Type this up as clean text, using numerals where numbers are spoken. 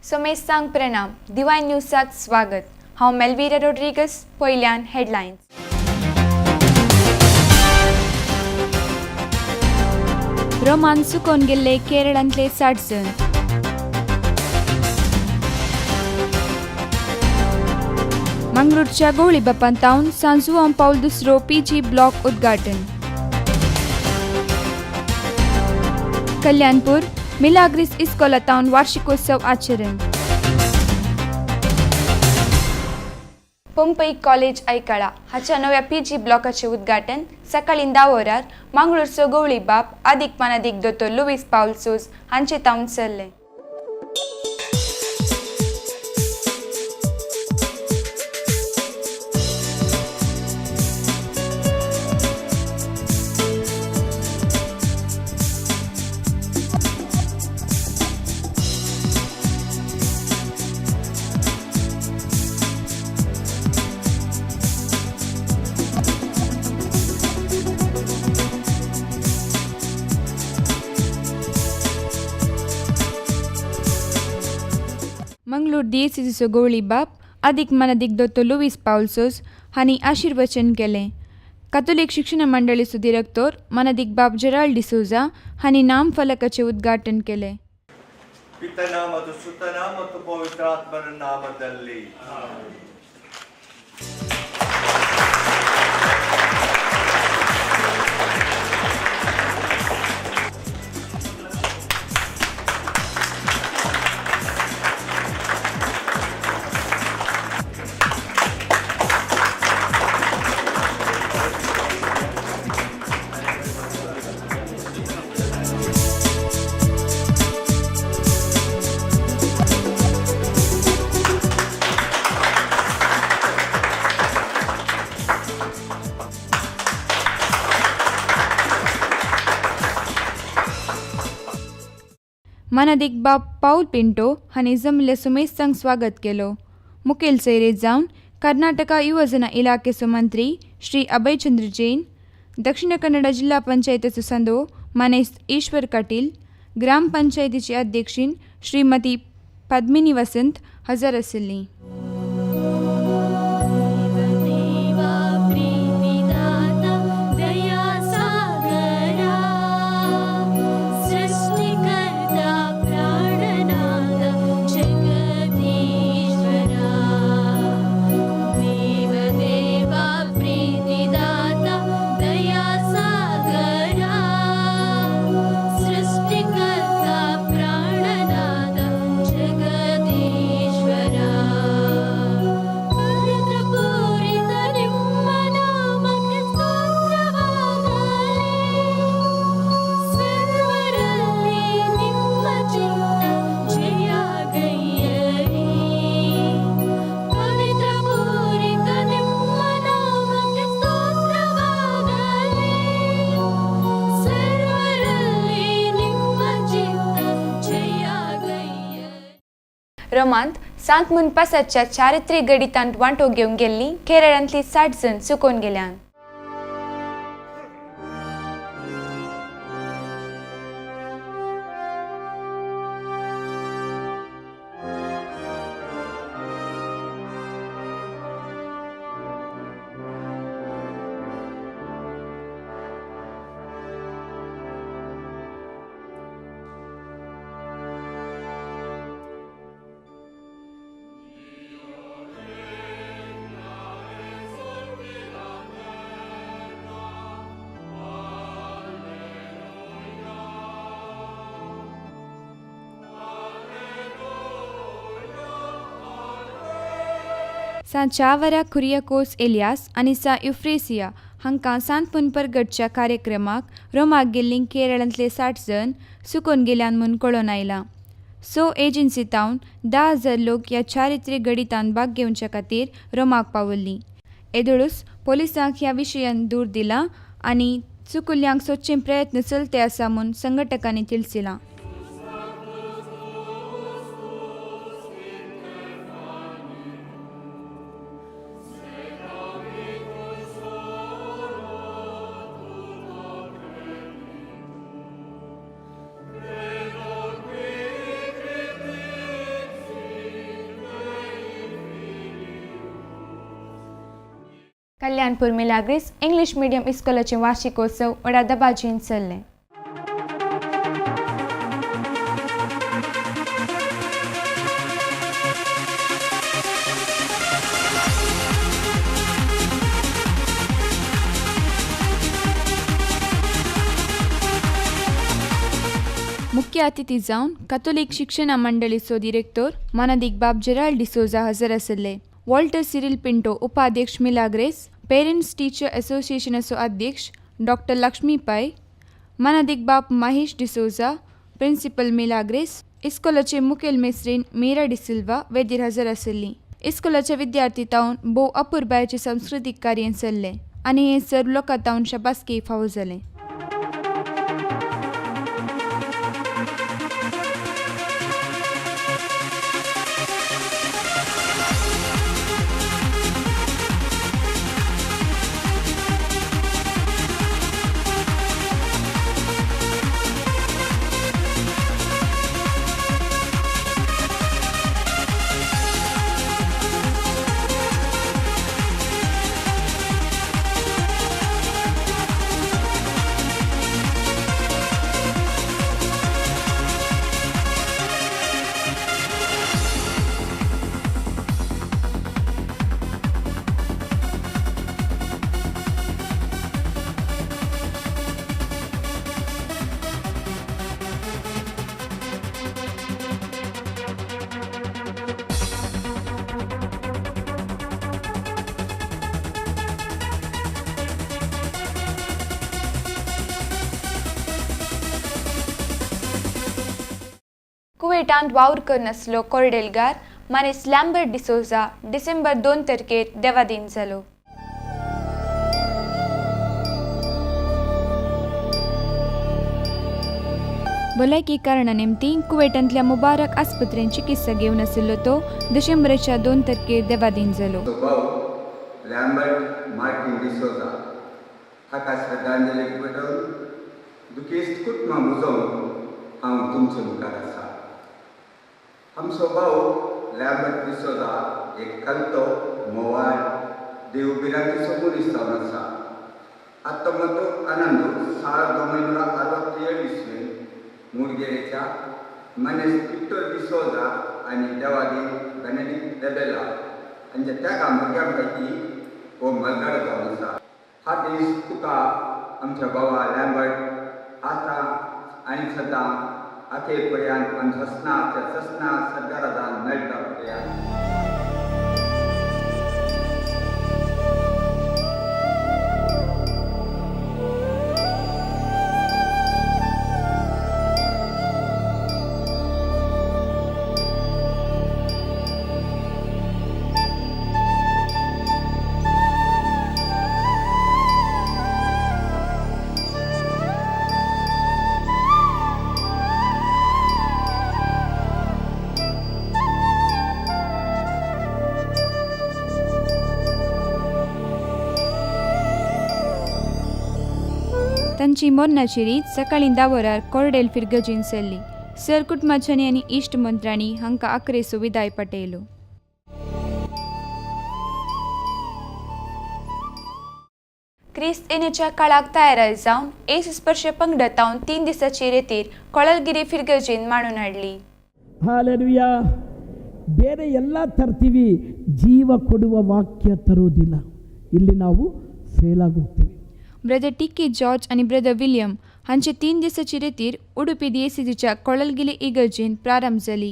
सोमेस्तांक प्रणाम. दिवायन न्यूजाक स्वागत. हांव मेलविरा रोड्रिगस. पयल्यान हेडलायन्स. रोमान सुकोवन गेल्ले केरळांतले 60 जण. मंगळूरच्या गोवळी तावन सांजुआं पावल दुसरो पीजी ब्लॉक उद्घाटन. कल्याणपूर मिलाग्रिस इस्कोला तावन वार्षिकोत्सव आचरण. पंपई कॉलेज ऐकळा हाच्या नव्या पीजी ब्लॉकाचे उद्घाटन सकाळी 10 वरार मंगळूरचो गवळी बाप आदीक मानादीक दोतोर लुईस पावल सोज हांचे तावन चल्लें. मंगळूर दियेसीचो गवळी बाप आदीक मानादीक दोतोर लुईस पावल सोज हांणी आशीर्वचन केलें. कातोलीक शिक्षण मंडळीचो दिरेक्तोर मानादीक बाब जेराल्ड डिसोजा हांणी नामफलकाचें उद्घाटन केलें. ಪಿತನ ಮತ್ತು ಸುತನ ಮತ್ತು ಪವಿತ್ರಾತ್ಮನ ನಾಮದಲ್ಲಿ. मानादीक बाब पावल पिंटो हांणी जमिल्ल्या सुमेस्तांक स्वागत केलो. मुखेल सोयरे जावन कर्नाटका युवजना इलाखेचो मंत्री श्री अभयचंद्र जैन, दक्षिण कन्नडा जिल्हा पंचायतीचो संदो मानेस्त ईश्वर कटील, ग्राम पंचायतीची अध्यक्षीन श्रीमती पद्मिनी वसंत हजर आशिल्ली. देवा प्रीतिदाता दयासागरा, सृष्टिकर्ता प्राणनाथ जगदीश्वरा. देवदेवा प्रीतिदाता दयासागरा, सृष्टिकर्ता प्राणनाथ जगदीश्वरा. ಪವಿತ್ರಪೂರಿತ ನಿಮ್ಮ ನಾಮಕ್ಕೆ ಸ್ತೋತ್ರವಾಗಲಿ, ಸರ್ವರಲ್ಲಿ ನಿಮ್ಮ ಚಿತ್ತ ಜಯಗೈಯಲಿ. ಪವಿತ್ರಪೂರಿತ ನಿಮ್ಮ ನಾಮಕ್ಕೆ ಸ್ತೋತ್ರವಾಗಲಿ, ಸರ್ವರಲ್ಲಿ ನಿಮ್ಮ ಚಿತ್ತ ಜಯಗೈಯಲಿ. रोमांत सांत मुनपासाच्या चारित्र्य गणितांत वांटो घेवंक गेल्लीं केरळांतलीं 60 जण सुकोवन गेल्यात. सा चावरा कुरियाकोस एलियास आनी सा युफ्रेसिया हांकां सांत परगटच्या कार्यक्रमाक रोमाक गेल्लीं केरळांतले 60 जण सुकून गेल्यान म्हूण कळोन आयलां. 6 एजन्सी तावन 10,000 लोक ह्या चारित्र्य घडितान भाग घेवच्या खातीर रोमाक पावल्लीं. येदोळूच पोलिसांक ह्या विशयान दूर दिलां आनी चुकुल्यांक सोदचे प्रयत्न चलते आसा म्हूण संघटकांनी तिळसिलां. कल्याणपूर मिलाग्रीस इंग्लीश मिडियम इस्कोलाचें वार्षिकोत्सव व्हडा दबाजीन चल्लें. मुख्य अतिथी जावन कातोलीक शिक्षणा मंडळीचो डिरेक्टोर मानादीक बाब जेराल्ड डिसोजा हजर आसले. वॉल्टर सिरील पिंटो उपाध्यक्ष मिलाग्रेस पेरंट्स टीचर असोसिएशनाचो अध्यक्ष डॉक्टर लक्ष्मी पै, मानादीक बाब महेश डिसोजा प्रिंसिपल मिलाग्रेस, इस्कोलाचे मुखेल मेस्त्रीन मीरा डिसिल्वा वेदीर हजर आसली. इस्कोलाच्या विद्यार्थी तावन भोव अपुरबायेचें संस्कृतीक कार्य चल्लें आनी हें सर्व लोकां तावन शाबासकी फावो जालें. कुवेटांत वावर करनासलो कोरडेलगार मानेस लॅम्बर्ट डिसोजा डिसेंबर 2 तारखेर देवादीन जालो. भलायकी कारणा निमतीं कुवेटांतल्या मुबारक आस्पत्रेन चिकित्सा घेवन आशिल्लो तो डिसेंबराच्या 2 तारखेर देवादीन जालो. लॅम्बर्ट मार्टीन डिसोजा हाका श्रद्धांजली भेटोवन दुखेस्त कुटुंबां बुजोवन हांव तुमचे मुखार आसा. आमचो भाव लॅम्बर्ट डिसोजा एक कलतो मोवाळ देव भिरांतीचो मनीस जावन आसा. 19 1967 इस्वेन मुरगेरेच्या मनेस विक्टर डिसोजा आनी देवादीन बेनेडिक्ट रेबेला हांच्या त्या भुरग्यां पैकी हो मलगाडो जावन आसा. हा दीस तुका आमच्या भावा लॅम्बर्ट आतां आनी सदां अखेर पर्यंत आनी ससना ससना सदगराजान मेळटा पर्यंत. तांची मरणाची रीत सकाळीं 10 वरार कोरडेल फिरगजीन चल्ली. सर कुटुंबाच्यांनी आनी इश्ट मंत्र्यांनी हांकां आखरेचो विदाय पाठयलो. क्रिस्त येण्याच्या काळाक तयार जावन येसू स्पर्श पंगडातावन 3 दिसाची रेतीर कोळलगिरी फिरगजीन मांडून हाडली. ಹಾಲೆಲೂಯಾ. ಬೇರೆ ಎಲ್ಲ ತರ್ತೀವಿ, ಜೀವ ಕೊಡುವ ವಾಕ್ಯ ತರುವುದಿಲ್ಲ. ಇಲ್ಲಿ ನಾವು ಫೇಲ್ ಆಗೋಗ್ತೀವಿ. ब्रदर टी के जॉर्ज आनी ब्रदर विलियम हांचे 3 दिसाची रेतीर उडुपी दियेसीच्या कोळलगिरी इगर्जेन प्रारंभ जाली.